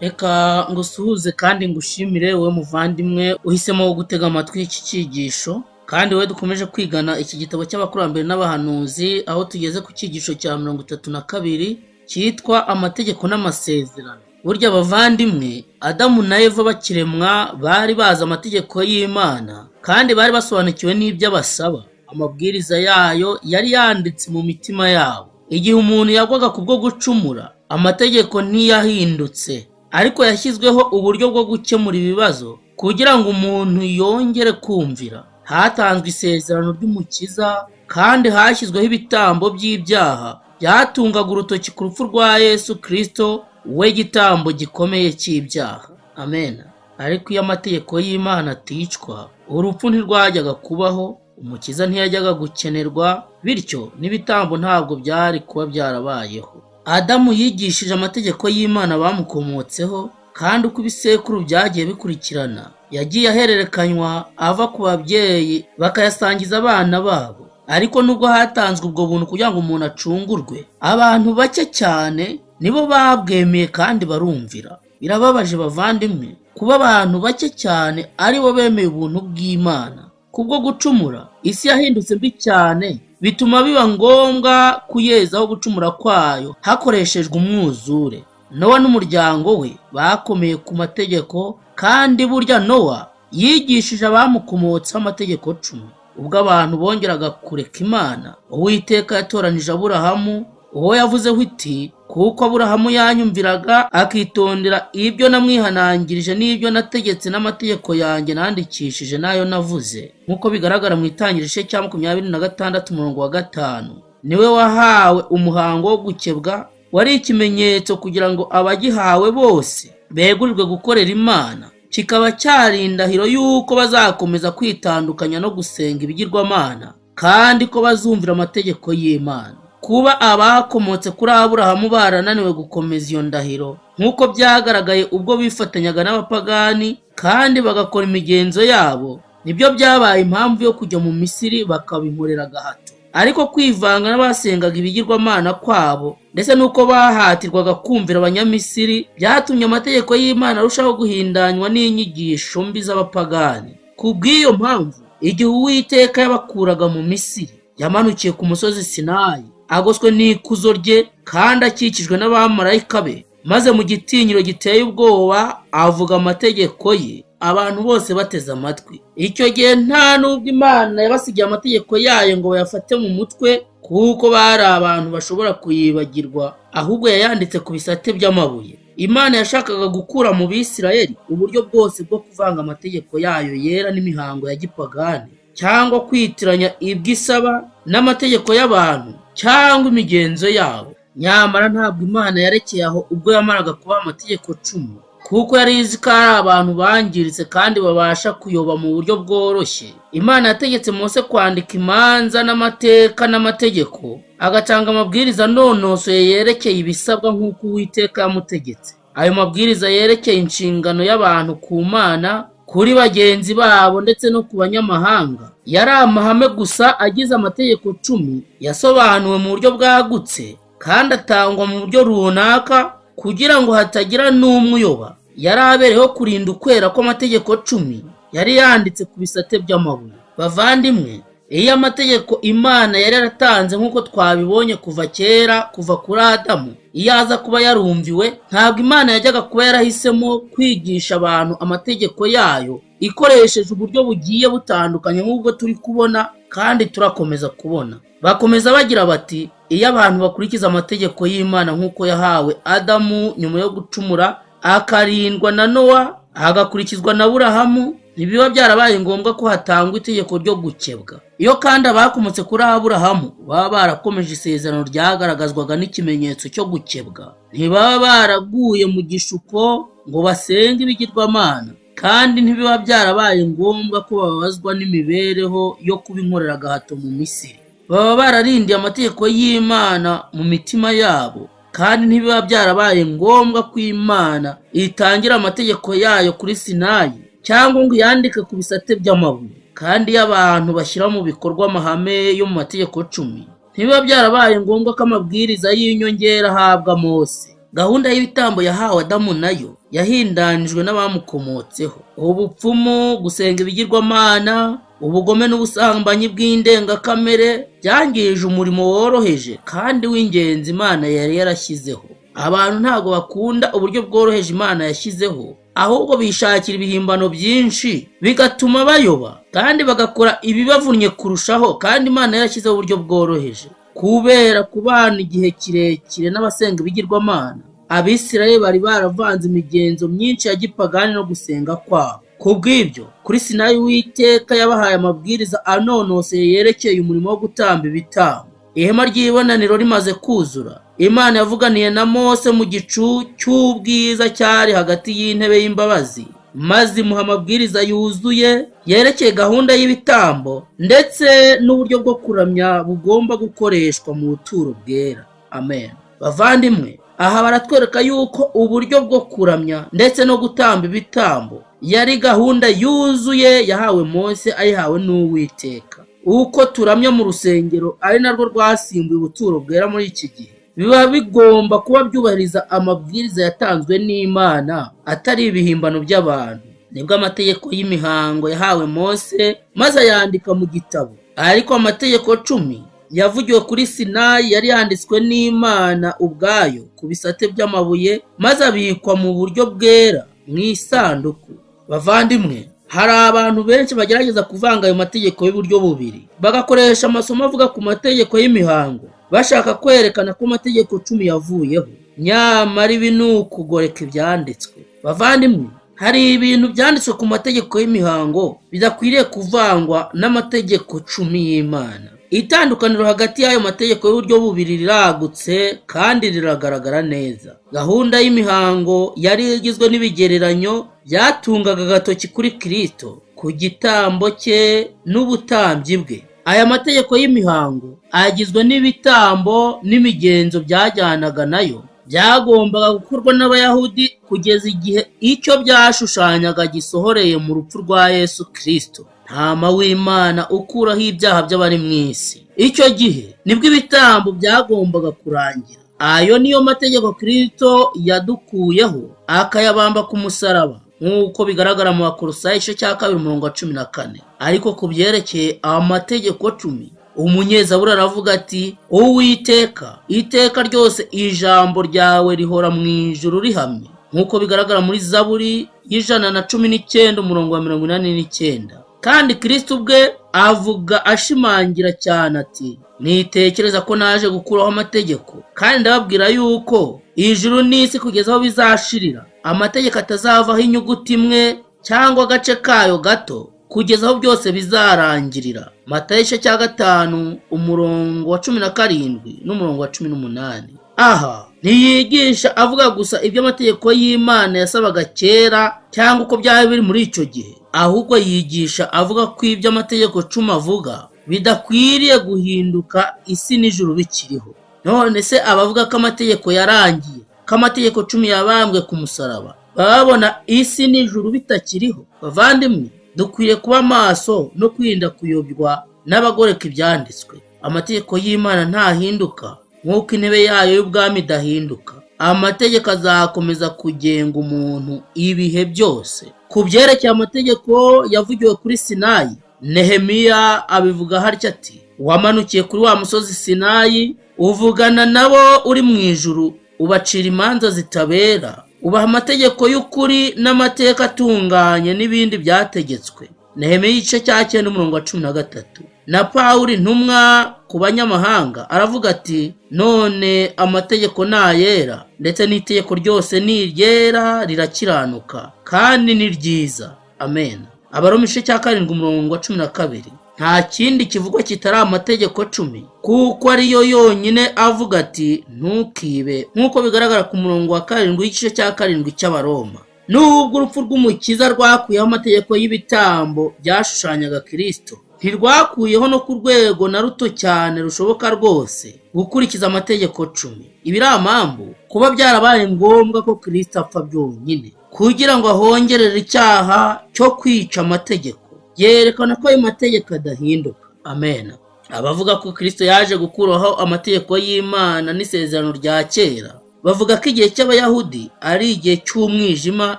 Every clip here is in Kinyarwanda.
Reka ngusuhuze kandi ngushimire wowe muvandimwe uhisemo gutega amatwi iki cyigisho, kandi wowe dukomeje kwigana iki gitabo cy'abakurambere n'abahanuzi, aho tugeze ku cyigisho cya 32 cyitwa amategeko n'amasezerano. Burya abavandimwe, Adamu na Eva bakiremwa bari bazi amategeko y'Imana kandi bari basobanukiwe n'ibyo abasaba. Amabwiriza yayo yari yanditse mu mitima yabo. Igihe umuntu yagwaga kubwo gucumura, amategeko ntiyahindutse, ariko yashyizweho uburyo bwo gukemura ibibazo kugira ngo umuntu yongere kumvira. Hatanzwe isezerano ry'Umukiza kandi hashyizweho ibitambo by'ibyaha byatungaga urutoki ku rupfu rwa Yesu Kristo, we gitambo gikomeye cy'ibyaha. Amen. Ariko iyo amategeko y'Imana aticwa, urupfu ntirwajyaga kubaho, Umukiza ntiyajyaga gukenerwa, bityo n'ibitambo ntabwo byari kuba byarabayeho. Adamu yigishije amategeko y'Imana bamukomotseho, kandi uko ibisekuru byagiye bikurikirana, yagiye ahererekanywa ava ku babyeyi bakayasangiza abana babo. Ariko nubwo hatanzwe ubwo buntu kugira ngo umuntu acungurwe, abantu bake cyane nibo babwemeye kandi barumvira. Birababaje bavandimwe kuba abantu bake cyane aribo bemeye ubuntu bw'Imana. Kubwo gucumura, isi yahindutse mbi cyane, bituma biba ngombwa kuyezaho gucumura kwayo hakoreshejwe umwuzure. Nowa n'umuryango we bakomeye ku mategeko, kandi burya Nowa yigishije abamukomotseho amategeko 10. Ubwo abantu bongeraga kureka Imana, Uwiteka yatoranije Aburahamu, uwo yavuzeho iti: kuko Aburahamu yanyumviraga akitondera ibyo namwihanangirije n'ibyo nategetse n'amategeko yanjye nandikishije n'ayo navuze, nk'uko bigaragara mu Itangiriro igice cya 26 umurongo wa 5. Niwe wahawe umuhango wo gukebwa, wari ikimenyetso kugira ngo abagihawe bose begurirwe gukorera Imana, kikaba cyari indahiro y'uko bazakomeza kwitandukanya no gusenga ibigirwamana, kandi ko bazumvira amategeko y'Imana. Kuba abakomotse kuri Aburahamu barananiwe gukomeza iyo ndahiro, nk'uko byagaragaye ubwo bifatanyaga n'abapagani kandi bagakora imigenzo yabo, nibyo byabaye impamvu yo kujya mu Misiri bakabinkorera agahato. Ariko kwivanga n'abasengaga ibigirwamana kwabo, ndetse n'uko bahatirwaga kumvira Abanyamisiri, byatumye amategeko y'Imana arushaho guhindanywa n'inyigisho mbi z'abapagani. Ku bw'iyo mpamvu, igihe Uwiteka yabakuraga mu Misiri, yamanukiye ku musozi Sinayi, agoswe n'ikuzo rye kandi akikijwe n'abamarayika be, maze mu gitinyiro giteye ubwoba avuga amategeko ye, abantu bose bateze amatwi. Icyo gihe nta nubwo Imana yabasigiye amategeko yayo ngo bayafate mu mutwe, kuko bari abantu bashobora kuyibagirwa, ahubwo yayanditse ku bisate by'amabuye. Imana yashakaga gukura mu Bisirayeli uburyo bwose bwo kuvanga amategeko yayo yera n'imihango ya gipagani, cyangwa kwitiranya ibyo isaba n'amategeko y'abantu cyangwa imigenzo yabo. Nyamara ntabwo Imana yarekeye aho ubwo yamaraga kubaha amategeko 10, kuko yari izi ko ari abantu bangiritse kandi babasha kuyoba mu buryo bworoshye. Imana yategetse Mose kwandika imanza n'amateka n'amategeko, agatanga amabwiriza anonosoye yerekeye ibisabwa nk'uko Uwiteka yamutegetse. Ayo mabwiriza yerekeye inshingano y'abantu ku Mana, kuri bagenzi babo ndetse no ku banyamahanga, yari amahame gusa agize amategeko 10 yasobanuwe mu buryo bwagutse kandi atangwa mu buryo runaka kugira ngo hatagira n'umwe uyoba. Yari abereyeho kurinda ukwera kw'amategeko 10 yari yanditse ku bisate by'amabuye. Bavandimwe, iyo amategeko Imana yari yaratanze nk'uko twabibonye kuva kera, kuva kuri Adamu, iyo aza kuba yarumviwe, ntabwo Imana yajyaga kuba yarahisemo kwigisha abantu amategeko yayo ikoresheje uburyo bugiye butandukanye nk'ubwo turi kubona kandi turakomeza kubona. Bakomeza bagira bati: iyo abantu bakurikiza amategeko y'Imana nk'uko yahawe Adamu nyuma yo gucumura, akarindwa na Nowa, agakurikizwa na Aburahamu, ntibiba byarabaye ngombwa ko hatangwa itegeko ryo gukebwa. Iyo kandi abakomotse kuri Aburahamu baba barakomeje isezerano ryagaragazwaga n'ikimenyetso cyo gukebwa, ntibaba baraguye mu gishuko ngo basenge ibigirwamana, kandi ntibiba byarabaye ngombwa ko bababazwa n'imibereho yo kuba inkorera agahato mu Misiri. Baba bararindiye amategeko y'Imana mu mitima yabo, kandi ntibiba byarabaye ngombwa ko Imana itangira amategeko yayo kuri Sinayi cyangwa ngo iyandike ku bisate by'amabuye. Kandi iyo abantu bashyira mu bikorwa amahame yo mu mategeko 10, ntibiba byarabaye ngombwa ko amabwiriza y'inyongera ahabwa Mose. Gahunda y'ibitambo yahawe Adamu nayo Yahindanijwe n'abamukomotseho. Ubupfumu, gusenga ibigirwamana, ubugome n'ubusambanyi bw'indengakamere byangije umurimo woroheje kandi w'ingenzi Imana yari yarashyizeho. Abantu ntabwo bakunda uburyo bworoheje Imana yashyizeho, ahubwo bishakira ibihimbano byinshi bigatuma bayoba kandi bagakora ibibavunnye kurushaho, kandi Imana yarashyizeho uburyo bworoheje. Kubera kubana igihe kirekire n'abasenga ibigirwamana, Abisirayeli bari baravanze imigenzo myinshi ya gipagani no gusenga kwabo. Kubw'ibyo, kuri Sinayi Uwiteka yabahaye amabwiriza anonoseye yerekeye umurimo wo gutamba ibitambo. Ihema ry'ibonaniro rimaze kuzura, Imana yavuganiye na Mose mu gicu cy'ubwiza cyari hagati y'intebe y'imbabazi, maze imuha amabwiriza yuzuye yerekeye gahunda y'ibitambo ndetse n'uburyo bwo kuramya bugomba gukoreshwa mu buturo bwera. Amen. Bavandimwe, aha baratwereka yuko uburyo bwo kuramya ndetse no gutamba ibitambo yari gahunda yuzuye yahawe Mose ayihawe n'Uwiteka. Uko turamya mu rusengero ari narwo rwasimbuye ubuturo bwera muri iki gihe, biba bigomba kuba byubahiriza amabwiriza yatanzwe n'Imana, atari ibihimbano by'abantu. Nibwo amategeko y'imihango yahawe Mose maze ayandika mu gitabo. Ariko amategeko 10 yavugiwe kuri Sinayi yari yanditswe n'Imana ubwayo ku bisate by'amabuye, maze abikwa mu buryo bwera mu isanduku. Bavandimwe, hari abantu benshi bagerageza kuvanga ayo mategeko y'uburyo bubiri, bagakoresha amasomo avuga ku mategeko y'imihango bashaka kwerekana ko amategeko 10 yavuyeho. Nyamara ibi ni ukugoreka ibyanditswe. Bavandimwe, hari ibintu byanditswe ku mategeko y'imihango bidakwiriye kuvangwa n'amategeko 10 y'Imana. Itandukaniro hagati y'ayo mategeko y'uburyo bubiri riragutse kandi riragaragara neza. Gahunda y'imihango yari igizwe n'ibigereranyo byatungaga agatoki kuri Kristo, ku gitambo cye n'ubutambyi bwe. Aya mategeko y'imihango agizwe n'ibitambo n'imigenzo byajyanaga nayo, byagombaga gukorwa n'Abayahudi kugeza igihe icyo byashushanyaga gisohoreye mu rupfu rwa Yesu Kristo, Ntama w'Imana ukuraho ibyaha by'abari mu isi. Icyo gihe nibwo ibitambo byagombaga kurangira. Ayo niyo mategeko Kristo yadukuyeho akayabamba ku musaraba, nk'uko bigaragara mu Bakolosayi igice cya 2 umurongo wa 14. Ariko ku byerekeye amategeko 10, umunyezaburi aravuga ati: Uwiteka, iteka ryose ijambo ryawe rihora mu ijuru rihamye, nk'uko bigaragara muri Zaburi y'119 umurongo wa 89. Kandi Kristo ubwe avuga ashimangira cyane ati: Nitekereza ko naje gukuraho amategeko, kandi ndababwira yuko ijuru n'isi kugeza aho bizashirira, amategeko atazavaho inyuguti imwe cyangwa agace kayo gato, kugeza aho byose bizarangirira. Matayo igice cya 5 umurongo wa 17 n'umurongo wa 18. Aha ntiyigisha avuga gusa ibyo amategeko y'Imana yasabaga kera cyangwa uko byaba biri muri icyo gihe, ahubwo yigisha avuga ko ibyo amategeko 10 avuga bidakwiriye guhinduka isi n'ijuru bikiriho. None se abavuga ko amategeko yarangiye, ko amategeko 10 yabambwe ku musaraba, babona isi n'ijuru bitakiriho? Bavandimwe, dukwiriye kuba maso no kwirinda kuyobywa n'abagoreka ibyanditswe. Amategeko y'Imana ntahinduka nk'uko intebe yayo y'ubwami idahinduka. Amategeko azakomeza kugenga umuntu ibihe byose. Ku byerekeye amategeko yavugiwe kuri Sinayi, Nehemiya abivuga hatya ati: Wamanukiye kuri wa musozi Sinayi, uvugana nabo uri mu ijuru, ubacira imanza zitabera, ubaha amategeko y'ukuri n'amateka atunganye n'ibindi byategetswe. Nehemiya igice cya 9 umurongo wa 13. Na Pawulo intumwa ku banyamahanga aravuga ati: None amategeko ni ayera, ndetse n'itegeko ryose ni iryera, rirakiranuka kandi ni ryiza. Amen. Abaroma igice cya 7 umurongo wa 12. Nta kindi kivugwa kitari amategeko 10, kuko ariyo yonyine avuga ati ntukibe, nk'uko bigaragara ku murongo wa 7 w'igice cya 7 cy'Abaroma. Nubwo urupfu rw'Umukiza rwakuyeho amategeko y'ibitambo byashushanyaga Kristo, ntirwakuyeho no ku rwego na ruto cyane rushoboka rwose gukurikiza amategeko 10. Ibi ari amambu kuba byarabaye ngombwa ko Kristo apfa byonyine kugira ngo ahongerere icyaha cyo kwica amategeko, yerekana ko ayo mategeko adahinduka. Amen. Abavuga ko Kristo yaje gukuraho amategeko y'Imana n'isezerano rya kera Bavuga ko igihe cy'Abayahudi ari igihe cy'umwijima,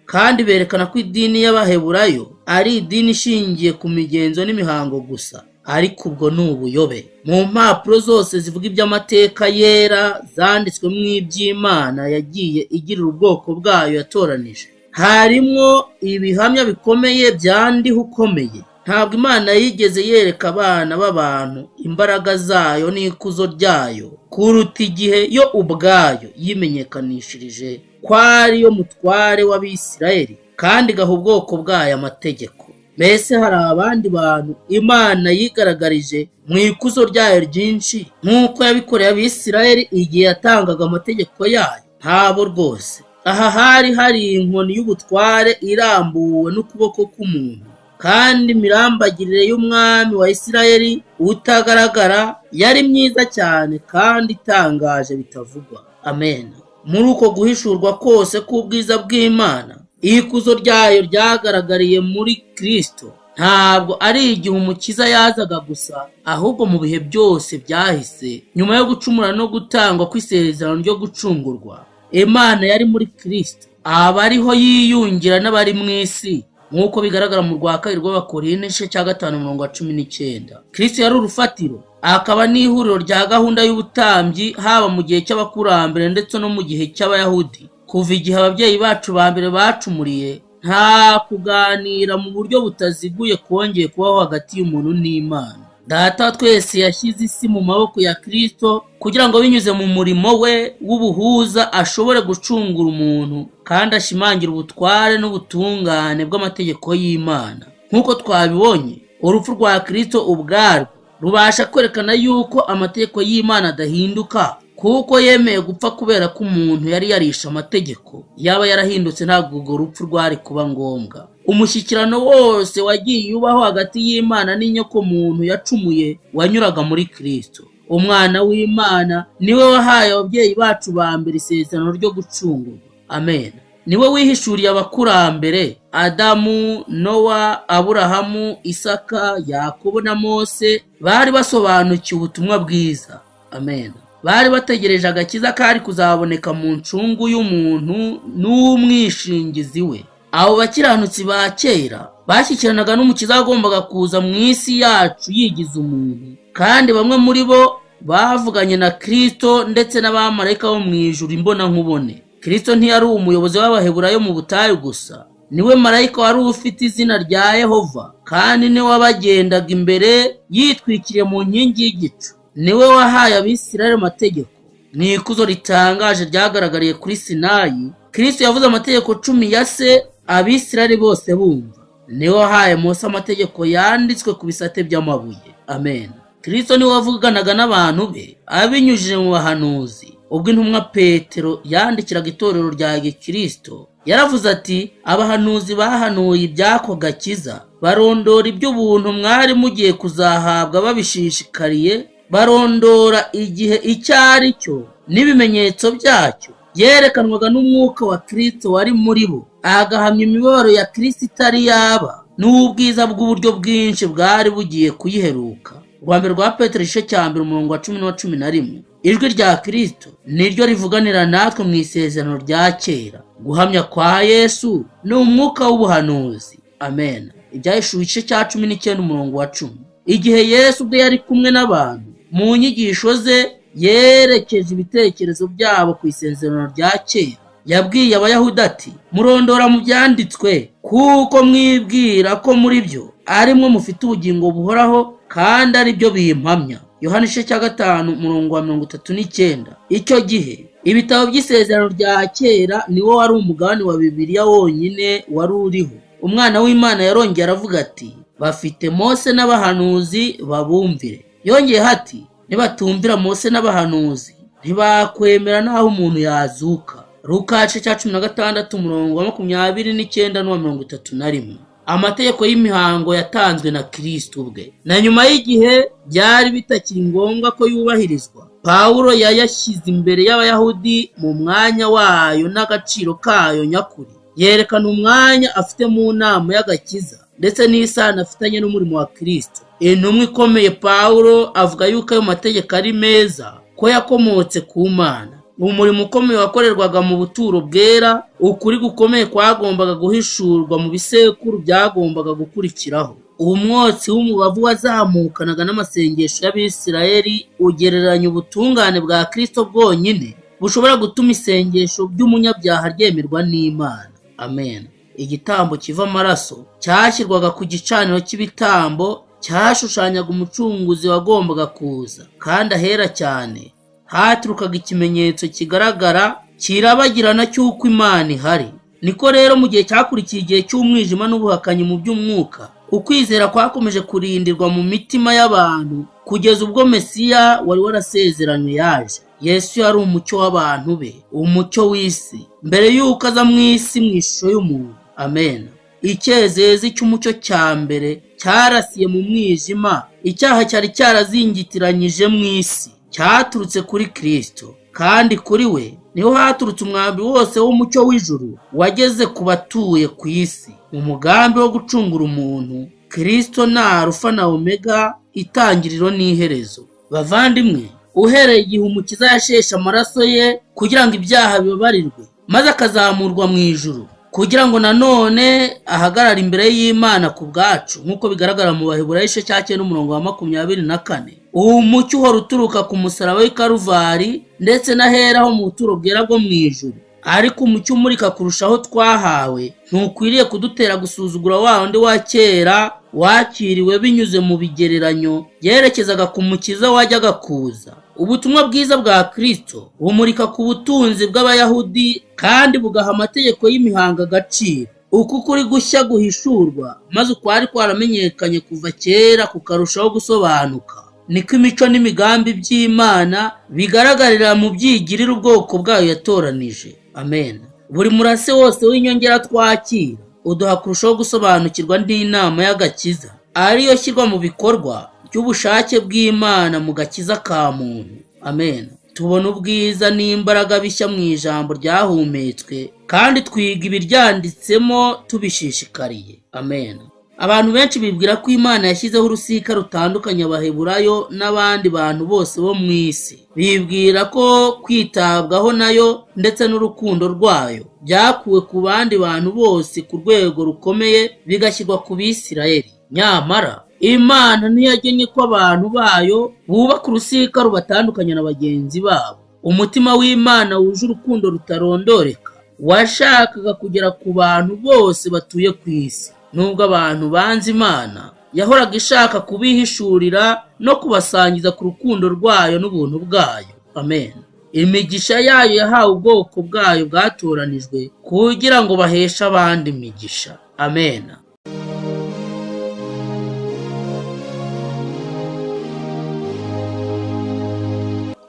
kandi berekana ko idini y'Abaheburayo ari idini ishingiye ku migenzo n'imihango gusa. Ariko ubwo ni ubuyobe. Mu mpapuro zose zivuga iby'amateka yera zanditswe mu iby'Imana yagiye igirira ubwoko bwayo yatoranije, harimo ibihamya bikomeye byandiho ukomeye. Ntabwo Imana yigeze yereka abana b'abantu imbaraga zayo n'ikuzo ryayo kuruta igihe yo ubwayo yimenyekanishirije ko ari yo mutware w'Abisirayeli, kandi igaha ubwoko bwayo amategeko. Mbese hari abandi bantu Imana yigaragarije mu ikuzo ryayo ryinshi nk'uko yabikoreye Abisirayeli igihe yatangaga amategeko yayo? Ntabo rwose. Aha hari hari inkoni y'ubutware irambuwe n'ukuboko k'umuntu, kandi imirambagirire y'umwami wa Isirayeli utagaragara yari myiza cyane kandi itangaje bitavugwa. Amen. Muri uko guhishurwa kose k'ubwiza bw'Imana, ikuzo ryayo ryagaragariye muri Kristo. Ntabwo ari igihe Umukiza yazaga gusa, ahubwo mu bihe byose byahise nyuma yo gucumura no gutangwa kw'isezerano ryo gucungurwa, Imana yari muri Kristo, aba ariho yiyungira n'abari mu isi, nk'uko bigaragara mu rwa kabiri rw'Abakorinto igice cya 5 umurongo wa 19. Kristo yari urufatiro, akaba n'ihuriro rya gahunda y'ubutambyi, haba mu gihe cy'abakurambere ndetse no mu gihe cy'Abayahudi. Kuva igihe ababyeyi bacu ba mbere bacumuriye, nta kuganira mu buryo butaziguye kongeye kubaho hagati y'umuntu n'Imana. Data twese yashyize isi mu maboko ya Kristo kugira ngo binyuze mu murimo we w'ubuhuza ashobore gucungura umuntu kandi ashimangire ubutware n'ubutungane bw'amategeko y'Imana. Nk'uko twabibonye, urupfu rwa Kristo ubwarwo rubasha kwerekana yuko amategeko y'Imana adahinduka, kuko yemeye gupfa kubera ko umuntu yari yarishe amategeko. Yaba yarahindutse ntabwo urwo rupfu rwari kuba ngombwa. Umushyikirano wose wagiye ubaho hagati y'Imana n'inyoko muntu yacumuye wanyuraga muri Kristo. Umwana w'Imana niwe wahaye ababyeyi bacu ba mbere isezerano ryo gucungurwa. Amen. Niwe wihishuriye abakurambere Adamu, Nowa, Aburahamu, Isaka, Yakobo na Mose bari basobanukiwe ubutumwa bwiza. Amen. Bari bategereje agakiza kari kuzaboneka mu ncungu y'umuntu n'umwishingizi we. Abo bakiranutsi ba kera bashyikiranaga n'Umukiza wagombaga kuza mu isi yacu yigize umuntu, kandi bamwe muri bo bavuganye na Kristo ndetse n'abamarayika bo mu ijuru imbonankubone. Kristo ntiyari umuyobozi w'Abaheburayo mu butayu gusa, niwe marayika wari ufite izina rya Yehova, kandi niwe wabagendaga imbere yitwikiriye mu nkingi y'igicu. Niwe wahaye Abisirayeli amategeko. Mu ikuzo ritangaje ryagaragariye kuri Sinayi, Kristo yavuze amategeko 10 ya se, Abisirayeli bose bumva. Niwe wahaye Mose amategeko yanditswe ku bisate by'amabuye. Amen. Kristo niwe wavuganaga n'abantu be abinyujije mu bahanuzi. Ubwo intumwa Petero yandikiraga itorero rya Gikristo, yaravuze ati: abahanuzi bahanuye iby'ako gakiza, barondora iby'ubuntu mwari mugiye kuzahabwa babishishikariye, barondora igihe icyo ari cyo n'ibimenyetso byacyo, yerekanwaga n'umwuka wa Kristo wari muri bo, agahamya imibabaro ya Kristo itari yaba n'ubwiza bw'uburyo bwinshi bwari bugiye kuyiheruka. Urwa mbere rwa Petero igice cya 1 umurongo wa 10 n'uwa 11. Ijwi rya Kristo niryo rivuganira natwe mu isezerano rya kera. Guhamya kwa Yesu ni umwuka w'ubuhanuzi. Amen. Ibyahishuwe igice cya 19 umurongo wa 10. Igihe Yesu ubwe yari kumwe n'abantu, mu nyigisho ze yerekeje ibitekerezo byabo ku isezerano rya kera. Yabwiye Abayahudi ati: murondora mu byanditswe, kuko mwibwira ko muri byo arimwo mufite ubugingo buhoraho, kandi ari byo bimpamya. Yohana igice cya 5 umurongo wa 39. Icyo gihe ibitabo by'isezerano rya kera niwo wari umugabane wa Bibiliya wonyine wari uriho. Umwana w'Imana yarongeye aravuga ati: bafite Mose n'abahanuzi babumvire. Yongeye ati: nibatumvira Mose n'abahanuzi ntibakwemera naho umuntu yazuka. Luka igice cya 16 umurongo wa 29 n'uwa 31. Amategeko y'imihango yatanzwe na Kristo ubwe, na nyuma y'igihe byari bitakiri ngombwa ko yubahirizwa, Pawulo yayashyize imbere y'Abayahudi mu mwanya wayo n'agaciro kayo nyakuri. Yerekana umwanya afite mu nama y'agakiza ndetse n'isano afitanye n'umurimo wa Kristo. Intumwa ikomeye Pawulo avuga yuko ayo mategeko ari meza, ko yakomotse ku Mana. Umurimo ukomeye wakorerwaga mu buturo bwera, ukuri gukomeye kwagombaga guhishurwa mu bisekuru byagombaga gukurikiraho. Umwotsi w'umubavu wazamukanaga n'amasengesho y'Abisirayeli ugereranya ubutungane bwa Kristo bwonyine bushobora gutuma isengesho ry'umunyabyaha ryemerwa n'Imana. Amen. Igitambo kiva amaraso cyashyirwaga ku gicaniro cy'ibitambo cyashushanyaga umucunguzi wagombaga kuza, kandi ahera cyane haturukaga ikimenyetso kigaragara kirabagirana cy'uko Imana ihari. Niko rero mu gihe cyakurikiye igihe cy'umwijima n'ubuhakanyi mu by'umwuka, ukwizera kwakomeje kurindirwa mu mitima y'abantu kugeza ubwo Mesiya wari warasezeranywe yaje. Yesu yari umucyo w'abantu be, umucyo w'isi, mbere y'uko aza mu isi mu ishusho y'umuntu. Amen. Icyezezi cy'umucyo cya mbere cyarasiye mu mwijima, icyaha cyari cyarazingitiranyije mu isi, cyaturutse kuri Kristo, kandi kuri we niho haturutse umwambi wose w'umucyo w'ijuru wageze ku batuye ku isi. Mu mugambi wo gucungura umuntu, Kristo ni Alufa na Omega, itangiriro n'iherezo. Bavandimwe, uhereye igihe Umukiza yasheshe amaraso ye kugira ngo ibyaha bibabarirwe, maze akazamurwa mu ijuru kugira ngo nanone ahagarare imbere y'Imana ku bwacu, nk'uko bigaragara mu Baheburayo igice cya 9 umurongo wa 24. Uwo mucyo uhora uturuka ku musaraba w'i Karuvari ndetse n'ahera ho mu buturo bwera bwo mu ijuru. Ariko umucyo umurika kurushaho twahawe ntukwiriye kudutera gusuzugura wa wundi wa kera wakiriwe binyuze mu bigereranyo yerekezaga ku Mukiza wajyaga kuza. Ubutumwa bwiza bwa Kristo bumurika ku butunzi bw'Abayahudi kandi bugaha amategeko y'imihango agaciro. Uku kuri gushya guhishurwa maze ukwari kwaramenyekanye kuva kera kukarushaho gusobanuka, niko imico n'imigambi by'Imana bigaragarira mu byigirira ubwoko bwayo yatoranije. Amen. Buri murase wose w'inyongera twakira uduha kurushaho gusobanukirwa n'inama y'agakiza, ariyo shyirwa mu bikorwa by'ubushake bw'Imana mu gakiza ka muntu. Amen. Tubona ubwiza n'imbaraga bishya mu ijambo ryahumetswe, kandi twiga ibiryanditsemo tubishishikariye. Amen. Abantu benshi bibwira ko Imana yashyizeho urusika rutandukanye Abaheburayo n'abandi bantu bose bo mu isi. Bibwira ko kwitabwaho nayo ndetse n'urukundo rwayo byakuwe ku bandi bantu bose ku rwego rukomeye bigashyirwa ku Bisirayeli. Nyamara Imana ntiyagennye ko abantu bayo bubaka urusika rubatandukanya na bagenzi babo. Umutima w'Imana wuje urukundo rutarondoreka washakaga kugera ku bantu bose batuye ku isi. Nubwo abantu banze Imana, yahoraga ishaka kubihishurira no kubasangiza ku rukundo rwayo n'ubuntu bwayo. Amen. Imigisha yayo yahawe ubwoko bwayo bwatoranijwe kugira ngo baheshe abandi imigisha. Amen.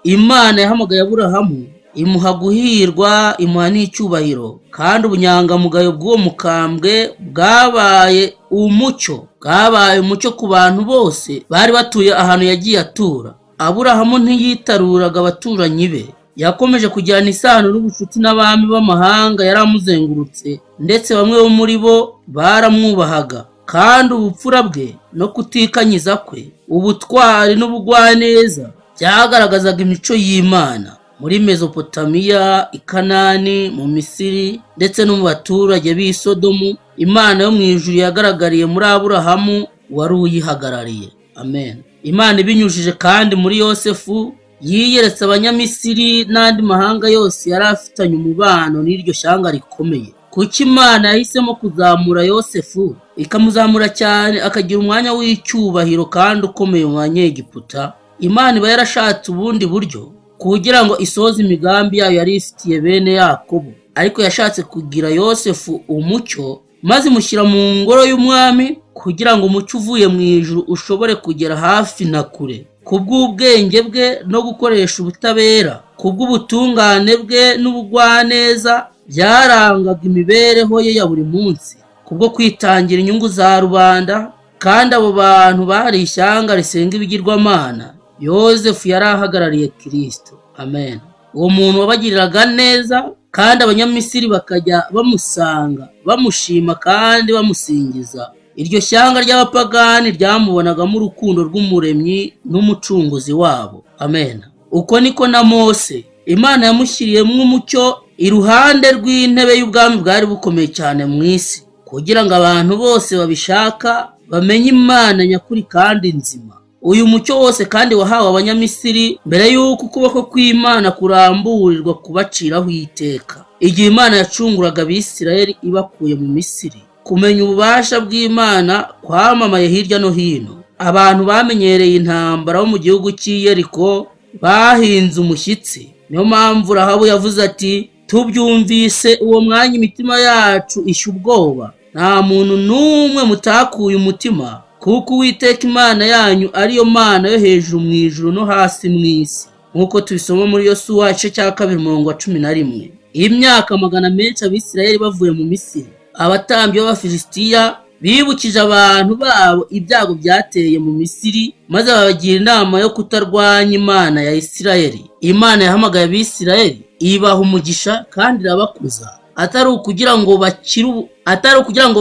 Imana yahamagaye Aburahamu imuha guhirwa, imuha n'icyubahiro, kandi ubunyangamugayo bw'uwo mukambwe bwabaye umucyo ku bantu bose bari batuye ahantu yagiye atura. Aburahamu ntiyitaruraga abaturanyi be, yakomeje kugirana isano n'ubucuti n'abami b'amahanga yari amuzengurutse, ndetse bamwe bo muri bo baramwubahaga. Kandi ubupfura bwe no kutikanyiza kwe, ubutwari n'ubugwaneza byagaragazaga imico y'Imana. Muri Mesopotamiya, i Kanani, mu Misiri ndetse no mu baturage b'i Sodomu, Imana yo mu ijuru yagaragariye muri Aburahamu wari uyihagarariye. Amen. Imana ibinyujije kandi muri Yosefu yiyeretse Abanyamisiri n'andi mahanga yose yari afitanye umubano n'iryo shyanga rikomeye. Kuki Imana yahisemo kuzamura Yosefu, ikamuzamura cyane akagira umwanya w'icyubahiro kandi ukomeye mu Banyegiputa? Imana iba yarashatse ubundi buryo kugira ngo isohoze imigambi yayo yari ifitiye bene Yakobo, ariko yashatse kugira Yosefu umucyo, maze imushyira mu ngoro y'umwami kugira ngo umucyo uvuye mu ijuru ushobore kugera hafi na kure. Kubw'ubwenge bwe no gukoresha ubutabera, kubw'ubutungane bwe n'ubugwaneza byarangaga imibereho ye ya buri munsi, kubwo kwitangira inyungu za rubanda, kandi abo bantu bari ishyanga risenga ibigirwamana, Yosefu yari ahagarariye Kristo. Amen. Uwo muntu wabagiriraga neza, kandi Abanyamisiri bakajya bamusanga, bamushima kandi bamusingiza. Iryo shyanga ry'abapagani ryamubonagamo urukundo rw'umuremyi n'umucunguzi wabo. Amen. Uko niko na Mose Imana yamushyiriyemo umucyo iruhande rw'intebe y'ubwami bwari bukomeye cyane mu isi, kugira ngo abantu bose babishaka bamenye Imana nyakuri kandi nzima. Uyu mucyo wose kandi wahawe Abanyamisiri mbere y'uko ukuboko kw'Imana kuramburirwa kubaciraho iteka. Igihe Imana yacunguraga Abisirayeli ibakuye mu Misiri, kumenya ububasha bw'Imana kwamamaye hirya no hino. Abantu bamenyereye intambara bo mu gihugu cy'i Yeriko bahinze umushyitsi. Niyo mpamvu Rahabu yavuze ati: tubyumvise uwo mwanya imitima yacu ishya ubwoba, nta muntu n'umwe mutakuye umutima, kuko Uwiteka Imana yanyu ariyo Mana yo hejuru mu ijuru no hasi mu isi, nk'uko tubisoma muri Yosuwa igice cya 2 umurongo wa 11. Imyaka magana menshi Abisirayeli bavuye mu Misiri, abatambyi b'Abafilisitiya bibukije abantu babo ibyago byateye mu Misiri, maze babagira inama yo kutarwanya Imana ya Isirayeli. Imana yahamagaye Abisirayeli ibaha umugisha kandi irabakuza, atari ukugira ngo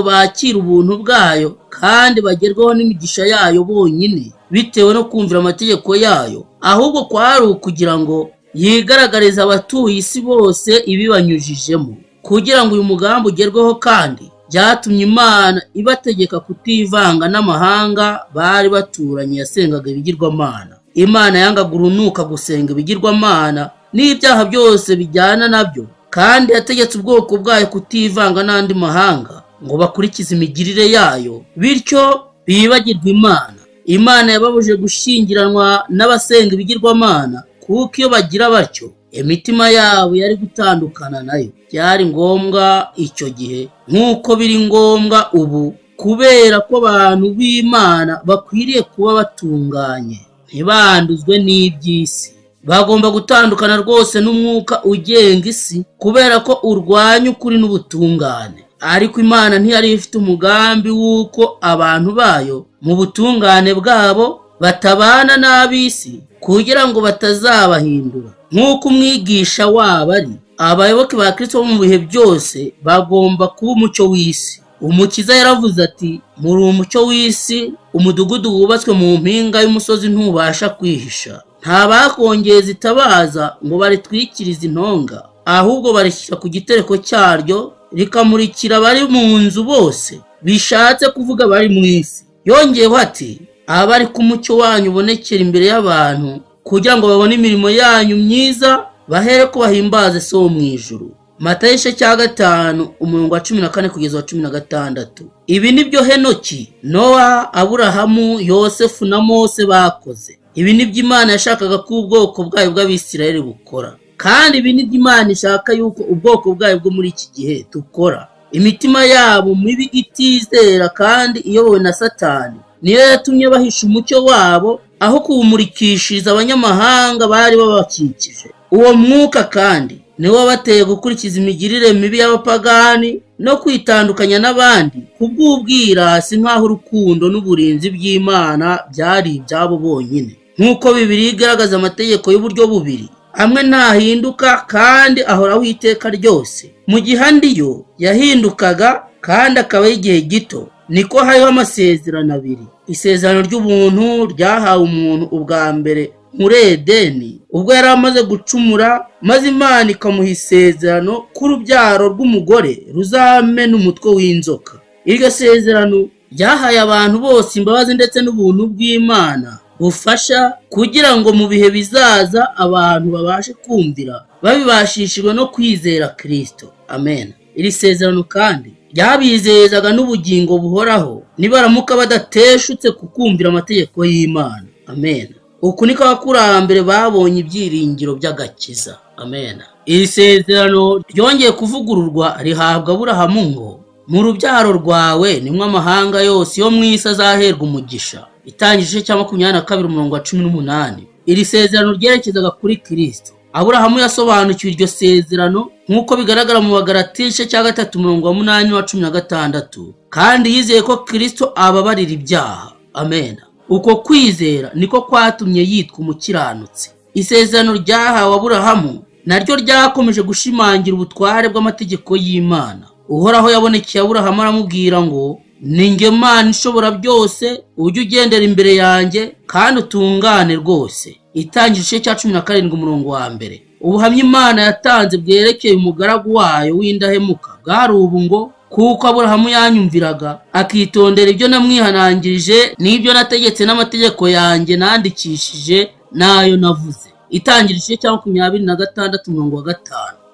bakire ubuntu bwayo kandi bagerweho n'imigisha yayo bonyine bitewe no kumvira amategeko yayo, ahubwo kwari ukugira ngo yigaragarize abatuye isi bose ibibanyujijemo. Kugira ngo uyu mugambi ugerweho kandi byatumye Imana ibategeka kutivanga n'amahanga bari baturanye yasengaga ibigirwamana. Imana yangaga urunuka gusenga ibigirwamana n'ibyaha byose bijyana nabyo, kandi yategetse ubwoko bwayo kutivanga n'andi mahanga ngo bakurikize imigirire yayo, bityo bibagirwe Imana. Imana yababujije gushyingiranwa n'abasenga ibigirwamana, kuko iyo bagira batyo imitima yabo yari gutandukana nayo. Byari ngombwa icyo gihe nk'uko biri ngombwa ubu, kubera ko abantu b'Imana bakwiriye kuba batunganye, ntibanduzwe n'iby'isi. Bagomba gutandukana rwose n'umwuka ugenga isi, kubera ko urwanya ukuri n'ubutungane. Ariko Imana ntiyari ifite umugambi w'uko abantu bayo mu butungane bwabo batabana n'ab'isi, kugira ngo batazabahindura. Nk'uko umwigisha wabo ari, abayoboke ba Kristo bo mu bihe byose bagomba kuba umucyo w'isi. Umukiza yaravuze ati: muri umucyo w'isi, umudugudu wubatswe mu mpinga y'umusozi ntubasha kwihisha. Nta bakongeza itabaza ngo baritwikirize intonga, ahubwo barishyira ku gitereko cyaryo, rikamurikira abari mu nzu bose, bishatse kuvuga abari mu isi. Yongeyeho ati: abari ku mucyo wanyu ubonekera imbere y'abantu, kugira ngo babone imirimo yanyu myiza, bahere ko bahimbaze So wo mu ijuru. Matayo igice cya 5 umurongo wa 14 kugeza wa 16. Ibi nibyo Henoki, Nowa, Aburahamu, Yosefu na Mose bakoze. Ibi nibyo Imana yashakaga ko ubwoko bwayo bw'Abisirayeli bukora, kandi ibi nibyo Imana ishaka yuko ubwoko bwayo bwo muri iki gihe dukora. Imitima yabo mibi itizera kandi iyobowe na Satani niyo yatumye bahisha umucyo wabo, aho kuwumurikishiriza abanyamahanga bari babakikije. Uwo mwuka kandi niwo wabateye gukurikiza imigirire mibi y'abapagani no kwitandukanya n'abandi kubw'ubwirasi, nk'aho urukundo n'uburinzi by'Imana byari ibyabo bonyine. Nk'uko Bibiliya igaragaza amategeko y'uburyo bubiri, amwe ntahinduka kandi ahoraho iteka ryose, mu gihe andi yo yahindukaga kandi akaba y'igihe gito. Niko hariho amasezerano abiri: isezerano ry'ubuntu ryahawe umuntu ubwa mbere muri Edeni ubwo yari amaze gucumura, maze Imana ikamuha isezerano k'urubyaro rw'umugore ruzamena umutwe w'inzoka. Iryo sezerano ryahaye abantu bose imbabazi ndetse n'ubuntu bw'Imana bufasha kugira ngo mu bihe bizaza abantu babashe kumvira babibashishijwe no kwizera Kristo. Amen. Iri sezerano kandi ryabizezaga n'ubugingo buhoraho nibaramuka badateshutse ku kumvira amategeko y'Imana. Amen. Uku niko abakurambere babonye ibyiringiro by'agakiza. Amen. Iri sezerano ryongeye kuvugururwa rihabwa Aburahamu ngo: mu rubyaro rwawe nimwo amahanga yose yo mu isi azaherwa umugisha. Itangiriro igice cya 22 umurongo wa 18. Iri sezerano ryerekezaga kuri Kristo. Aburahamu yasobanukiwe iryo sezerano nk'uko bigaragara mu Bagalatiya igice cya 3 umurongo wa 8 wa 16, kandi yizeye ko Kristo ababarira ibyaha. Amen. Uko kwizera niko kwatumye yitwa umukiranutsi. Isezerano ryahawe Aburahamu naryo ryakomeje gushimangira ubutware bw'amategeko y'Imana. Uhoraho yabonekeye Aburahamu aramubwira ngo: ni njye Mana ishobora byose, ujye ugendera imbere yanjye kandi utungane rwose. Itangiriro igice cya 17 umurongo wa 1. Ubuhamya Imana yatanze bwerekeye umugaragu wayo w'indahemuka bwari ubu ngo: kuko Aburahamu yanyumviraga akitondera ibyo namwihanangirije n'ibyo nategetse n'amategeko yanjye nandikishije n'ayo navuze. Itangira igice cya 26 umurongo wa 5.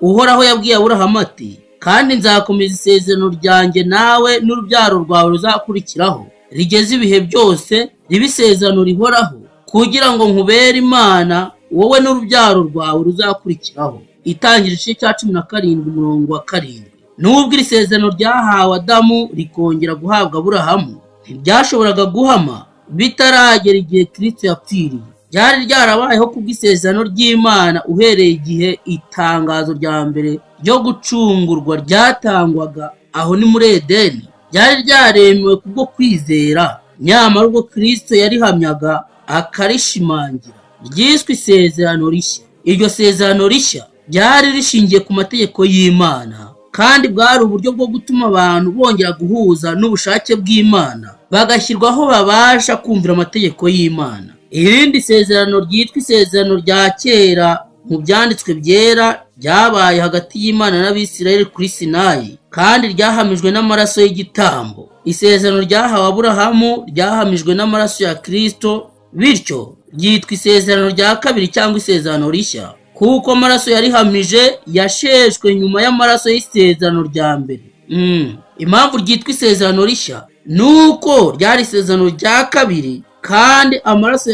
Uhoraho yabwiye Aburahamu ati: kandi nzakomeza isezerano ryanjye nawe n'urubyaro rwawe ruzakurikiraho, rigeze ibihe byose, ribe isezerano rihoraho, kugira ngo nkubere Imana wowe n'urubyaro rwawe ruzakurikiraho. Itangira igice cya 17 umurongo wa 7. Nubwo iri sezerano ryahawe Adamu rikongera guhabwa Aburahamu, ntiryashoboraga guhama bitaragera igihe Kristo yapfiriye. Ryari ryarabayeho kubw'isezerano ry'Imana uhereye igihe itangazo rya mbere ryo gucungurwa ryatangwaga aho ni muri Edeni. Ryari ryaremewe kubwo kwizera, nyamara ubwo Kristo yarihamyaga akarishimangira, ryiswe isezerano rishya. Iryo sezerano rishya ryari rishingiye ku mategeko y'Imana, kandi bwari uburyo bwo gutuma abantu bongera guhuza n'ubushake bw'Imana, bagashyirwaho babasha kumvira amategeko y'Imana. Irindi sezerano ryitwa isezerano rya kera mu byanditswe byera ryabaye hagati y'Imana n'Abisirayeli kuri Sinayi, kandi ryahamijwe n'amaraso y'igitambo. Isezerano ryahawe Aburahamu ryahamijwe n'amaraso ya Kristo, bityo ryitwa isezerano rya kabiri cyangwa isezerano rishya, kuko amaraso yarihamije yasheshwe nyuma y'amaraso y'isezerano rya mbere. Impamvu ryitwa isezerano rishya nuko ryari isezerano rya kabiri, kandi amaraso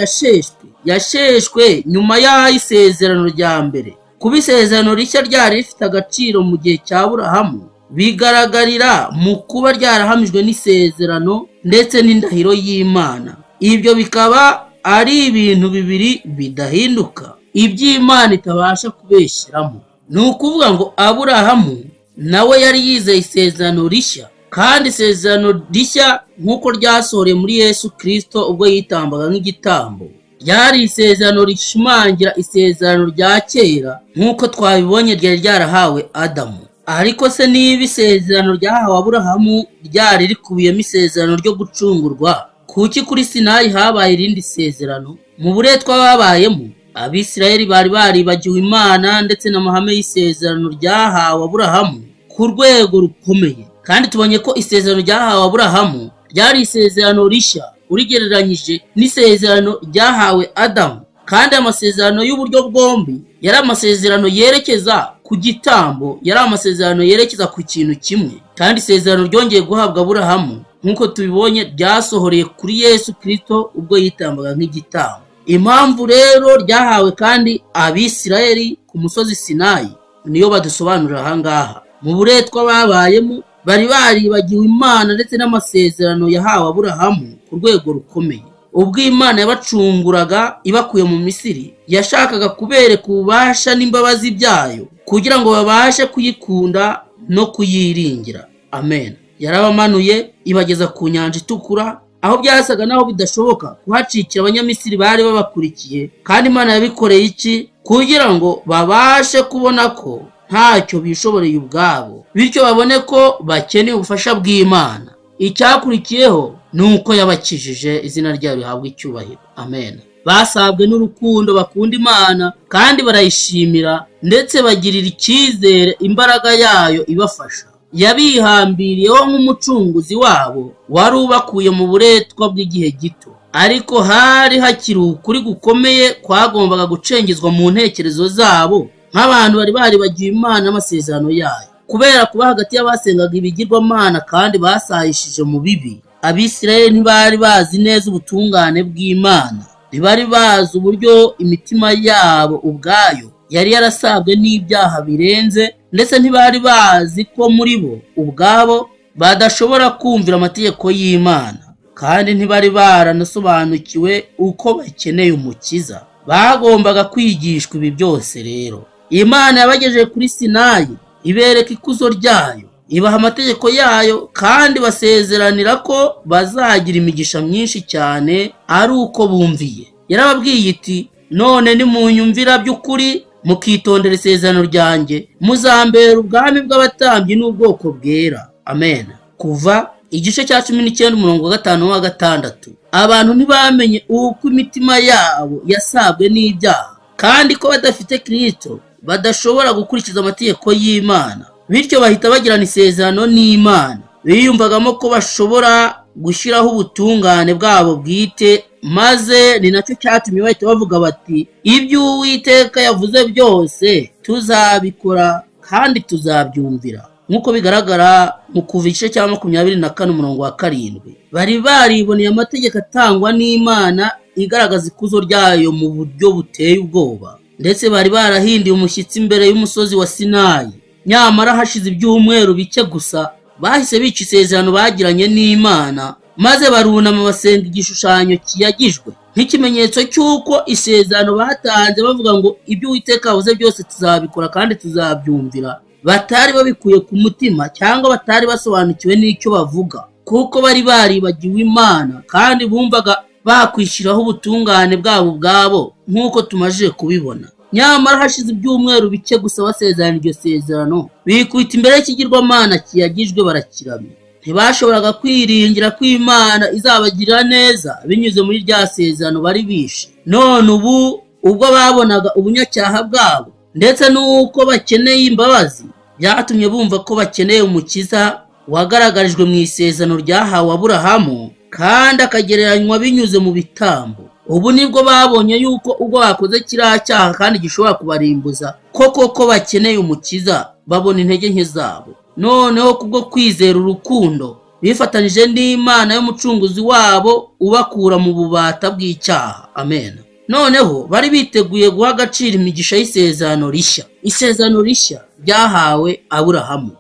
yasheshwe nyuma y'isezerano rya mbere. Kuba isezerano rishya ryari rifite agaciro mu gihe cya Aburahamu bigaragarira mu kuba ryarahamijwe n'isezerano ndetse n'indahiro y'Imana. Ibyo bikaba ari ibintu bibiri bidahinduka, iby'Imana itabasha kubeshyiramo. Ni ukuvuga ngo Aburahamu nawe yari yizeye isezerano rishya, kandi isezerano rishya nk'uko ryasohoreye muri Yesu Kristo ubwo yitambaga nk'igitambo, ryari isezerano rishimangira isezerano rya kera nk'uko twabibonye ryari ryarahawe Adamu. Ariko se niba isezerano ryahawe Aburahamu ryari rikubiyemo isezerano ryo gucungurwa, kuki kuri Sinayi habaye irindi sezerano? Mu buretwa babayemo, Abisirayeli bari baribagiwe Imana ndetse n'amahame y'isezerano ryahawe Aburahamu ku rwego rukomeye. Kandi tubonye ko isezerano ryahawe Aburahamu ryari isezerano rishya urigereranyije n'isezerano ryahawe Adamu, kandi amasezerano y'uburyo bwombi yari amasezerano yerekeza ku gitambo, yari amasezerano yerekeza ku kintu kimwe. Kandi isezerano ryongeye guhabwa Aburahamu nk'uko tubibonye ryasohoreye kuri Yesu Kristo ubwo yitambaga nk'igitambo. Impamvu rero ryahawe kandi Abisirayeli ku musozi Sinayi niyo badusobanurira aha ngaha. Mu buretwa babayemo bari baribagiwe Imana ndetse n'amasezerano yahawe Aburahamu ku rwego rukomeye. Ubwo Imana yabacunguraga ibakuye mu Misiri, yashakaga kubereka ububasha n'imbabazi byayo kugira ngo babashe kuyikunda no kuyiringira. Amen. Yarabamanuye ibageza ku nyanja itukura, aho byasaga naho bidashoboka kuhacikira Abanyamisiri bari babakurikiye. Kandi Imana yabikoreye iki? Kugira ngo babashe kubona ko ntacyo bishoboreye ubwabo, bityo babone ko bakeneye ubufasha bw'Imana. Icyakurikiyeho ni uko yabakijije, izina ryayo rihabwa icyubahiro. Amen. Basabwe n'urukundo bakunda Imana kandi barayishimira, ndetse bagirira icyizere imbaraga yayo ibafasha. Yabihambiriyeho nk'umucunguzi wabo wari ubakuye mu buretwa bw'igihe gito. Ariko hari hakiri ukuri gukomeye kwagombaga gucengezwa mu ntekerezo zabo nk'abantu bari baribagiwe Imana n'amasezerano yayo. Kubera kuba hagati y'abasengaga ibigirwamana kandi basahishije mu bibi, Abisirayeli ntibari bazi neza ubutungane bw'Imana, ntibari bazi uburyo imitima yabo ubwayo yari yarasabwe n'ibyaha birenze, ndetse ntibari bazi ko muri bo ubwabo badashobora kumvira amategeko y'Imana, kandi ntibari baranasobanukiwe uko bakeneye umukiza. Bagombaga kwigishwa ibi byose. Rero Imana yabagejeje kuri Sinayi, ibereka ikuzo ryayo, ibaha amategeko yayo, kandi basezeranira ko bazagira imigisha myinshi cyane ari uko bumviye. Yarababwiye iti: none nimunyumvira by'ukuri mukitondera isezerano ryanjye, muzambera ubwami bw'abatambyi n'ubwoko bwera. Amen. Kuva igice cya 19 umurongo wa 5 wa 6. Abantu ntibamenye uko imitima yabo yasabwe n'ibyaha, kandi ko badafite Kristo badashobora gukurikiza amategeko y'Imana, bityo bahita bagirana isezerano n'Imana. Biyumvagamo ko bashobora gushyiraho ubutungane bwabo bwite, maze ni nacyo cyatumye bahita bavuga bati ibyo Uwiteka yavuze byose tuzabikora kandi tuzabyumvira, nk'uko bigaragara mu Kuva igice cya 24 umurongo wa 7. Bari bariboneye amategeko atangwa n'Imana igaragaza ikuzo ryayo mu buryo buteye ubwoba, ndetse bari barahindiye umushyitsi imbere y'umusozi wa Sinayi. Nyamara hashize ibyumweru bike gusa bahise bica isezerano bagiranye n'Imana, maze barunama basenga igishushanyo kiyagijwe nk'ikimenyetso cy'uko isezerano batanze bavuga ngo ibyo Uwiteka yavuze byose tuzabikora kandi tuzabyumvira, batari babikuye ku mutima cyangwa batari basobanukiwe n'icyo bavuga, kuko bari baribagiwe Imana kandi bumvaga bakwishyiraho ubutungane bwabo ubwabo nk'uko tumaze kubibona. Nyamara hashize ibyumweru bike gusa basezerana iryo sezerano, bikubita imbere y'ikigirwamana kiyagijwe barakiramya. Ntibashoboraga kwiringira ko Imana izabagirira neza binyuze muri rya sezerano bari bishe. None ubu ubwo babonaga ubunyacyaha bwabo ndetse n'uko bakeneye imbabazi, byatumye bumva ko bakeneye umukiza wagaragarijwe mu isezerano ryahawe Aburahamu kandi akagereranywa binyuze mu bitambo. Ubu nibwo babonye yuko ubwo bakoze kiriya cyaha kandi gishobora kubarimbuza, koko ko bakeneye umukiza, babona intege nke zabo. Noneho kubwo kwizera urukundo bifatanije n'Imana y'umucunguzi wabo ubakura mu bubata bw'icyaha. Amen. Noneho bari biteguye guha agaciro imigisha y'isezerano rishya, isezerano rishya ryahawe Aburahamu.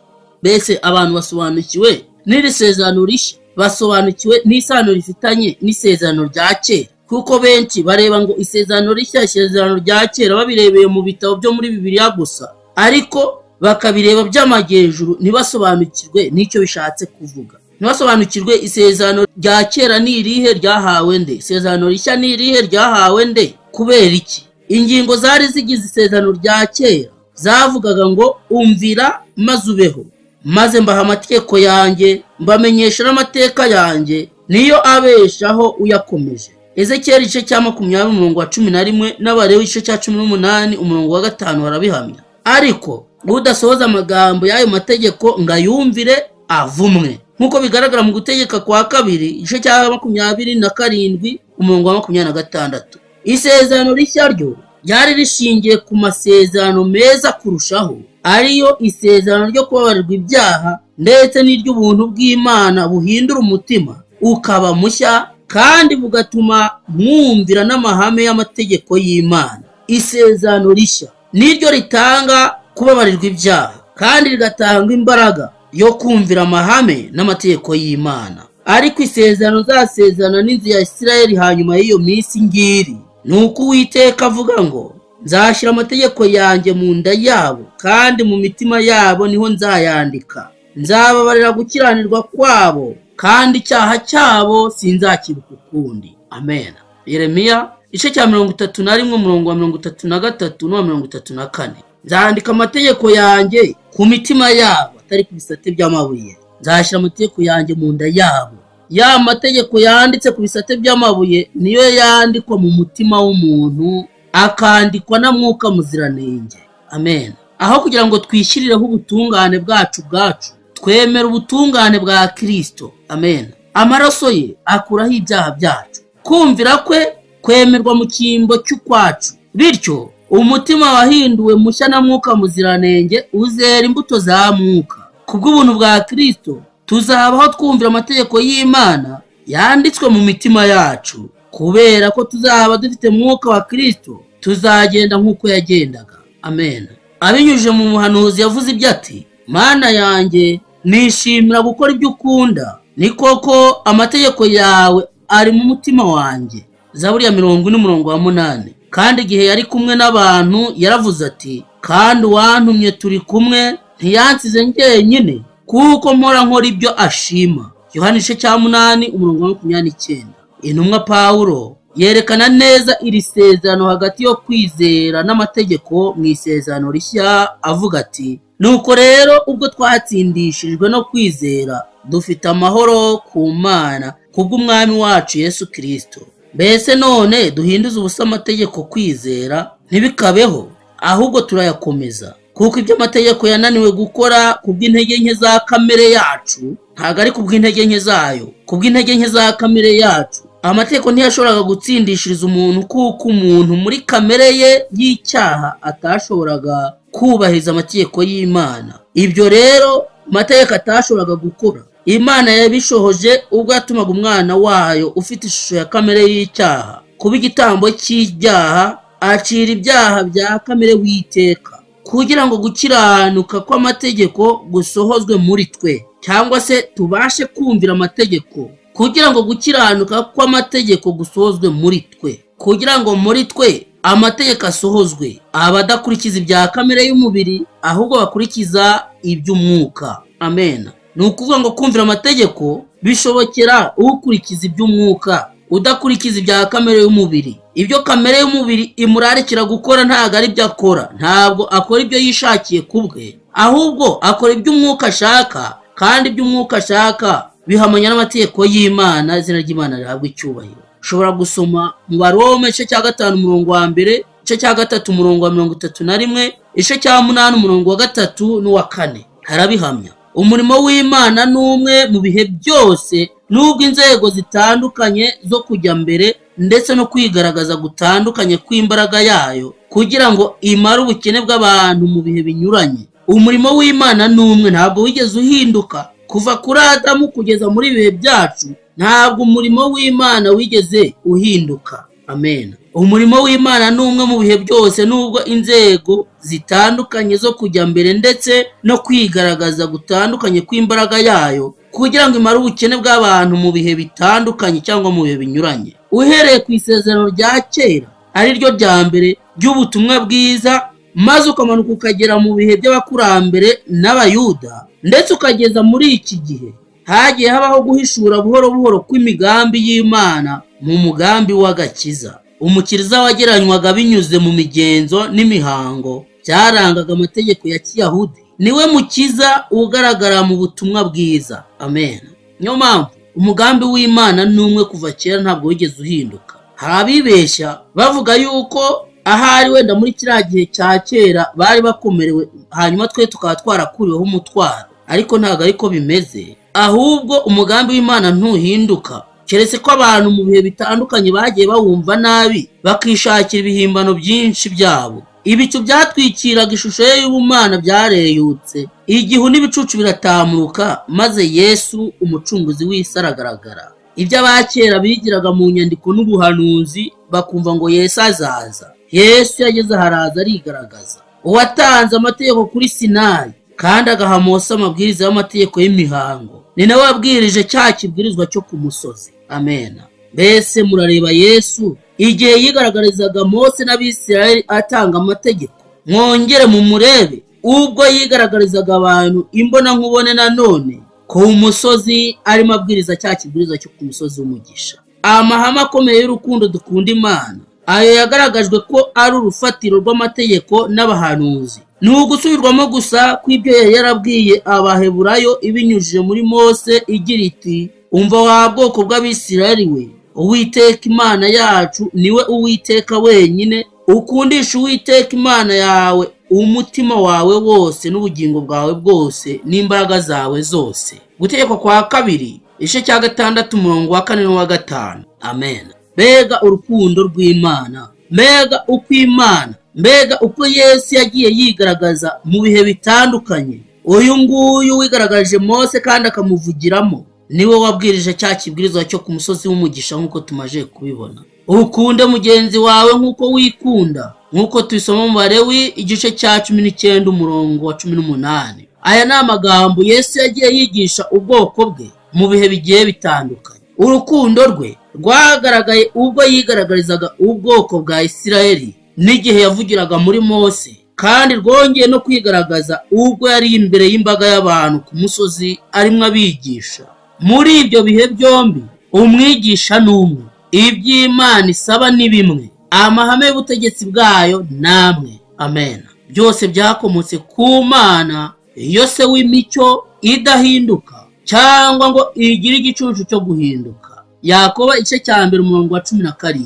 Mbese abantu basobanukiwe n'iri sezerano rishya, basobanukiwe n'isano rifitanye n'isezerano rya kera, kuko benshi bareba ngo isezerano rishya, isezerano rya kera babirebeye mu bitabo byo muri Bibiliya gusa, ariko bakabireba by'amajyejuru ntibasobanukirwe n'icyo bishatse kuvuga. Ntibasobanukirwe isezerano rya kera ni irihe ryahawe nde, isezerano rishya ni irihe ryahawe nde, kubera iki? Ingingo zari zigize isezerano rya kera zavugaga ngo umvira maze ubeho, maze mbaha amategeko yanjye, mbamenyesha n'amateka yanjye, niyo abeshaho uyakomeje. Ezekiyeli igice cya 20 umurongo wa 11 n'Abalewi igice cya 18 umurongo wa 5 barabihamya. Ariko udasohoza amagambo y'ayo mategeko ngo ayumvire avumwe, nk'uko bigaragara mu Gutegeka kwa Kabiri igice cya 27 umurongo wa 26. Isezerano rishya ryo ryari rishingiye ku masezerano meza kurushaho, ariyo isezerano ryo kubabarirwa ibyaha ndetse n'iry'ubuntu bw'Imana buhindura umutima ukaba mushya kandi bugatuma mwumvira n'amahame y'amategeko y'Imana. Isezerano rishya niryo ritanga kubabarirwa ibyaha kandi rigatanga imbaraga yo kumvira amahame n'amategeko y'Imana. Ariko isezerano nzasezerana n'inzu ya Isirayeli hanyuma y'iyo minsi ngiri, nuko Uwiteka avuga ngo nzashyira amategeko yanjye mu nda yabo kandi mu mitima yabo niho nzayandika, nzababarira gukiranirwa kwabo kandi icyaha cyabo sinzakibuka ukundi. Amen. Yeremiya igice cya 31 umurongo wa 33 n'uwa 34. Nzandika amategeko yanjye ku mitima yabo atari ku bisate by'amabuye, nzashyira amategeko yanjye mu nda yabo. Ya mategeko yanditse ku bisate by'amabuye niyo yandikwa mu mutima w'umuntu, akandikwa na Mwuka Muziranenge. Amen. Aho kugira ngo twishyirireho ubutungane bwacu bwacu, twemera ubutungane bwa Kristo. Amen. Amaraso ye akuraho ibyaha byacu, kumvira kwe kwemerwa mu cyimbo cy'ukwacu, bityo umutima wahinduwe mushya na Mwuka Muziranenge uzera imbuto za Mwuka. Kubw'ubuntu bwa Kristo tuzabaho twumvira amategeko y'Imana yanditswe mu mitima yacu. Kubera ko tuzaba dufite Mwuka wa Kristo, tuzagenda nk'uko yagendaga. Amen. Abinyujije mu muhanuzi yavuze ibyo ati: Mana yanjye, nishimira gukora ibyo ukunda, ni koko amategeko yawe ari mu mutima wanjye. Zaburi ya 40 umurongo wa 8. Kandi igihe yari kumwe n'abantu yaravuze ati: kandi uwantumye turi kumwe, ntiyansize njyenyine, kuko mpora nkora ibyo ashima. Yohana igice cya 8 umurongo wa 29. Intumwa Pawulo yerekana neza iri sezerano hagati yo kwizera n'amategeko mu isezerano rishya avuga ati: nuko rero ubwo twatsindishijwe no kwizera, dufite amahoro ku Mana kubw'Umwami wacu Yesu Kristo. Mbese none duhinduze ubusa amategeko kwizera? Ntibikabeho. ahubwo turayakomeza. Kuko ibyo amategeko yananiwe gukora kubw'intege nke za kamere yacu, ntabwo ari kubw'intege nke zayo, kubw'intege nke za kamere yacu. Amategeko ntiyashoboraga gutsindishiriza umuntu, kuko umuntu muri kamere ye y'icyaha atashoboraga kubahiriza amategeko y'Imana. Ibyo rero amategeko atashoboraga gukora, Imana yabishohoje ubwo yatumaga umwana wayo ufite ishusho ya kamere y'icyaha kuba igitambo cy'ibyaha, acira ibyaha bya kamere w'iteka, kugira ngo gukiranuka kw'amategeko gusohozwe muri twe, cyangwa se tubashe kumvira amategeko, kugira ngo gukiranuka kw'amategeko gusohozwe muri twe, kugira ngo muri twe amategeko asohozwe, abadakurikiza ibya kamere y'umubiri ahubwo bakurikiza iby'umwuka. Amen. Ni ukuvuga ngo kumvira amategeko bishobokera ukurikiza iby'umwuka, udakurikiza ibya kamere y'umubiri. Ibyo kamere y'umubiri imurarikira gukora ntabwo ari byo akora, ntabwo akora ibyo yishakiye kubwe, ahubwo akora iby'umwuka ashaka, kandi iby'umwuka ashaka bihamanya n'amategeko y'Imana. Izina ry'Imana rihabwa icyubahiro. Ushobora gusoma mu Baroma igice cya 5 umurongo wa 1, igice cya 3 umurongo wa 31, igice cya 8 umurongo wa 3 n'uwa 4. Harabihamya. Umurimo w'Imana ni umwe mu bihe byose, nubwo inzego zitandukanye zo kujya mbere ndetse no kwigaragaza gutandukanye kw'imbaraga yayo, kugira ngo imare ubukene bw'abantu mu bihe binyuranye. Umurimo w'Imana ni umwe, ntabwo wigeze uhinduka kuva kuri Adamu kugeza muri ibihe byacu. Ntabwo umurimo w'Imana wigeze uhinduka. Amen. Umurimo w'Imana ni umwe mu bihe byose, nubwo inzego zitandukanye zo kujya mbere ndetse no kwigaragaza gutandukanye kw'imbaraga yayo, kugira ngo imare ubukene bw'abantu mu bihe bitandukanye cyangwa mu bihe binyuranye. Uhereye ku isezerano rya kera, ari ryo rya mbere ry'ubutumwa bwiza, maze ukamanuka ukagera mu bihe by'abakurambere n'Abayuda, ndetse ukageza muri iki gihe, hagiye habaho guhishura buhoro buhoro kw'imigambi y'Imana mu mugambi w'agakiza. Umukiriza wageranywaga binyuze mu migenzo n'imihango byarangaga amategeko ya Kiyahudi, niwe mukiza ugaragara mu butumwa bwiza. Amen. Niyo mpamvu umugambi w'Imana ni umwe kuva kera, ntabwo wigeze uhinduka. Hari abibeshya bavuga yuko ahari wenda muri kiriya gihe cya kera bari bakomerewe, hanyuma twe tukaba twarakuriweho umutwaro, ariko ntabwo ariko bimeze. Ahubwo umugambi w'Imana ntuhinduka, keretse ko abantu mu bihe bitandukanye bagiye bawumva nabi, bakishakira ibihimbano byinshi byabo. Ibicu byatwikiraga ishusho ye y'ubumana byareyutse, igihu n'ibicucu biratamuruka, maze Yesu umucunguzi w'isi aragaragara. Ibyo abakera bigiraga mu nyandiko n'ubuhanuzi, bakumva ngo Yesu azaza. Yesu yageze haraza arigaragaza. Uwatanze amategeko kuri Sinayi kandi agaha Mose amabwiriza y'amategeko y'imihango, ni nawe wabwirije cya kibwirizwa cyo ku musozi. Amen. Mbese murareba Yesu igihe yigaragarizaga Mose n'Abisirayeli atanga amategeko, mwongere mumurebe ubwo yigaragarizaga abantu imbona nkubone nanone ku musozi arimo abwiriza cya kibwirizwa cyo ku musozi w'umugisha. Amahame akomeye y'urukundo dukunda Imana, ayo yagaragajwe ko ari urufatiro rw'amategeko n'abahanuzi, ni ugusubirwamo gusa kw'ibyo yari yarabwiye Abaheburayo ibinyujije muri Mose igira iti: umva wa bwoko bw'Abisirayeli we, Uwiteka Imana yacu niwe Uwiteka wenyine, ukundisha Uwiteka Imana yawe umutima wawe wose n'ubugingo bwawe bwose n'imbaraga zawe zose. Gutegekwa kwa kabiri igice cya 6 umurongo wa 4 n'uwa 5. Amen. Mbega urukundo rw'Imana, mbega uko Imana, mbega uko Yesu yagiye yigaragaza mu bihe bitandukanye. Uyu nguyu wigaragaje Mose kandi akamuvugiramo, niwe wabwirije cya kibwirizwa cyo ku musozi w'umugisha nk'uko tumaje kubibona. Ukunde mugenzi wawe nk'uko wikunda, nk'uko tubisoma mu Balewi igice cya 19 umurongo wa 18. Aya ni amagambo Yesu yagiye yigisha ubwoko bwe mu bihe bigiye bitandukanye. Urukundo rwe rwagaragaye ubwo yigaragarizaga ubwoko bwa Isirayeli n'igihe yavugiraga muri Mose, kandi rwongeye no kwigaragaza ubwo yari imbere y'imbaga y'abantu ku musozi arimo abigisha. Muri ibyo bihe byombi umwigisha ni umwe, iby'Imana isaba ni bimwe, amahame y'ubutegetsi bwayo namwe. Amen. Byose byakomotse ku Mana, iyo se w'imico idahinduka cyangwa ngo igire igicucu cyo guhinduka. Yakobo igice cya 1 umurongo wa 17.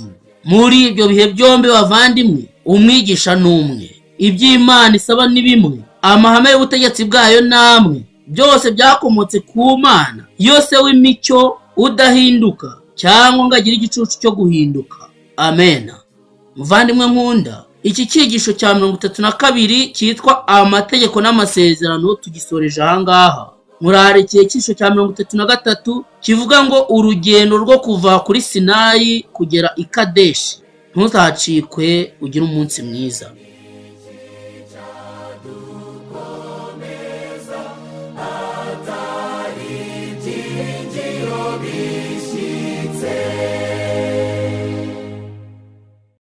Muri ibyo bihe byombi bavandimwe, umwigisha ni umwe. Iby'Imana isaba ni bimwe, amahame y'ubutegetsi bwayo namwe, byose byakomotse ku Mana yose w'imicyo udahinduka cyangwa ngo agire igicucu cyo guhinduka. Amen. Muvandimwe nkunda, iki cyigisho cya 32 cyitwa amategeko n'amasezerano tugisoreje aha ngaha. Murarekeye icyigisho cya 33 kivuga ngo urugendo rwo kuva kuri Sinayi kugera i Kadeshi. Ntuzacikwe, ugire umunsi mwiza.